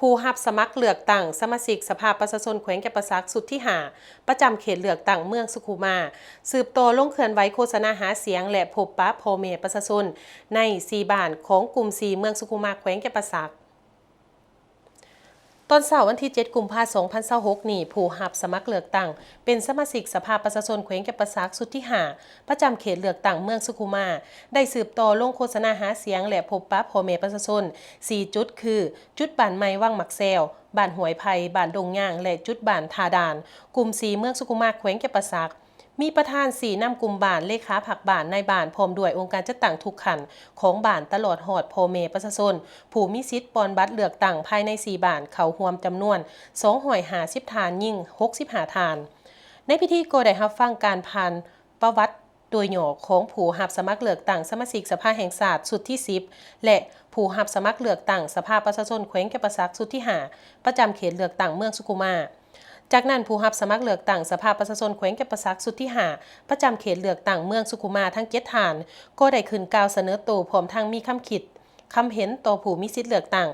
ຜູ້ຮັບສະໝັກເລືອກຕັ້ງສະມາຊິກສະພາປະຊາຊົນແຂວງຈຳປາສັກຊຸດທີຫ້າ ປະຈຳເຂດເລືອກຕັ້ງເມືອງສຸຂຸມາ ສືບຕໍ່ລົງເຄື່ອນໄຫວໂຄສະນາຫາສຽງ ແລະ ພົບປະພໍ່ແມ່ປະຊາຊົນໃນສີ່ບ້ານຂອງກຸ່ມສີ່ເມືອງສຸຂຸມາ ແຂວງຈຳປາສັກ. ຕອນເຊົ້າວັນທີເຈັດ ກຸມພາ ສອງພັນຊາວຫົກນີ້ ຜູ້ຮັບສະໝັກເລືອກຕັ້ງເປັນສະມາຊິກສະພາປະຊາຊົນແຂວງຈຳປາສັກຊຸດທີຫ້າ ປະຈຳເຂດເລືອກຕັ້ງເມືອງສຸຂຸມາ ໄດ້ສືບຕໍ່ລົງໂຄສະນາຫາສຽງ ແລະ ພົບປະພໍ່ແມ່ປະຊາຊົນ ສີ່ຈຸດ ຄື ຈຸດບ້ານໃໝ່ວັງໝາກແຊວ, ບ້ານຫ້ວຍໄຜ່, ບ້ານດົງຍາງ ແລະ ຈຸດບ້ານທ່າດ່ານ, ກຸ່ມສີ່ເມືອງສຸຂຸມາ ແຂວງຈຳປາສັກ. ມີປະທານຊີ້ນຳກຸ່ມບ້ານ, ເລຂາພັກບ້ານ, ນາຍບ້ານ ພ້ອມດ້ວຍອົງການຈັດຕັ້ງທຸກຂັ້ນຂອງບ້ານ ຕະຫຼອດຮອດພໍ່ແມ່ປະຊາຊົນ ຜູ້ມີສິດປ່ອນບັດເລືອກຕັ້ງພາຍໃນສີ່ບ້ານເຂົ້າຮ່ວມຈຳນວນສອງຮ້ອຍຫ້າສິບທ່ານ, ຍິງຫົກສິບຫ້າທ່ານ. ໃນພິທີກໍໄດ້ຮັບຟັງການຜ່ານປະຫວັດໂດຍຫຍໍ້ຂອງຜູ້ຮັບສະໝັກເລືອກຕັ້ງສະມາຊິກສະພາແຫ່ງຊາດຊຸດທີສິບ ແລະ ຜູ້ຮັບສະໝັກເລືອກຕັ້ງສະພາປະຊາຊົນແຂວງຈຳປາສັກຊຸດທີຫ້າ ປະຈຳເຂດເລືອກຕັ້ງເມືອງສຸຂຸມາ. ຈາກນັ້ນ ຜູ້ຮັບສະໝັກເລືອກຕັ້ງສະພາປະຊາຊົນແຂວງຈຳປາສັກຊຸດທີຫ້າ ປະຈຳເຂດເລືອກຕັ້ງເມືອງສຸຂຸມາທັງເຈັດທ່ານ ກໍໄດ້ຂຶ້ນກ່າວສະເໜີໂຕ ພ້ອມທັງມີຄຳຄິດ, ຄຳເຫັນຕໍ່ຜູ້ມີສິດເລືອກຕັ້ງ.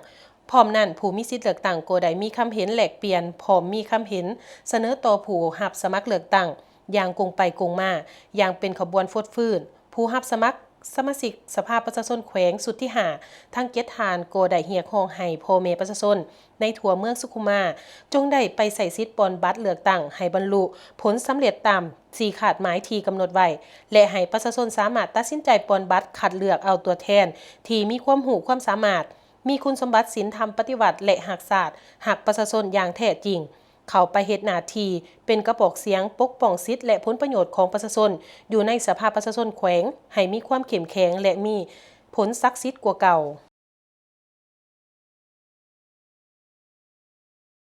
ພ້ອມນັ້ນ ຜູ້ມີສິດເລືອກຕັ້ງກໍໄດ້ມີຄຳເຫັນແລກປ່ຽນ ພ້ອມມີຄຳເຫັນສະເໜີຕໍ່ຜູ້ຮັບສະໝັກເລືອກຕັ້ງຢ່າງກົງໄປກົງມາ, ຢ່າງເປັນຂະບວນຟົດຟື້ນ. ຜູ້ຮັບສະໝັກສະມາຊິກສະພາປະຊາຊົນແຂວງຊຸດທີຫ້າ ທັງເຈັດທ່ານກໍໄດ້ຮຽກຮ້ອງໃຫ້ພໍ່ແມ່ປະຊາຊົນ ໃນທົ່ວເມືອງສຸຂຸມາ ຈົ່ງໄດ້ໄປໃຊ້ສິດປ່ອນບັດເລືອກຕັ້ງໃຫ້ບັນລຸຜົນສຳເລັດຕາມສີ່ຄາດໝາຍທີ່ກຳນົດໄວ້ ແລະ ໃຫ້ປະຊາຊົນສາມາດຕັດສິນໃຈປ່ອນບັດຄັດເລືອກເອົາຕົວແທນທີ່ມີຄວາມຮູ້ຄວາມສາມາດ, ມີຄຸນສົມບັດສິນທຳປະຕິວັດ ແລະ ຮັກຊາດ, ຮັກປະຊາຊົນຢ່າງແທ້ຈິງ, ເຂົ້າໄປເຮັດໜ້າທີ່ເປັນກະບອກສຽງປົກປ້ອງສິດ ແລະ ຜົນປະໂຫຍດຂອງປະຊາຊົນຢູ່ໃນສະພາປະຊາຊົນແຂວງ ໃຫ້ມີຄວາມເຂັ້ມແຂງ ແລະ ມີ ຜົນສັກສິດກວ່າເກົ່າ.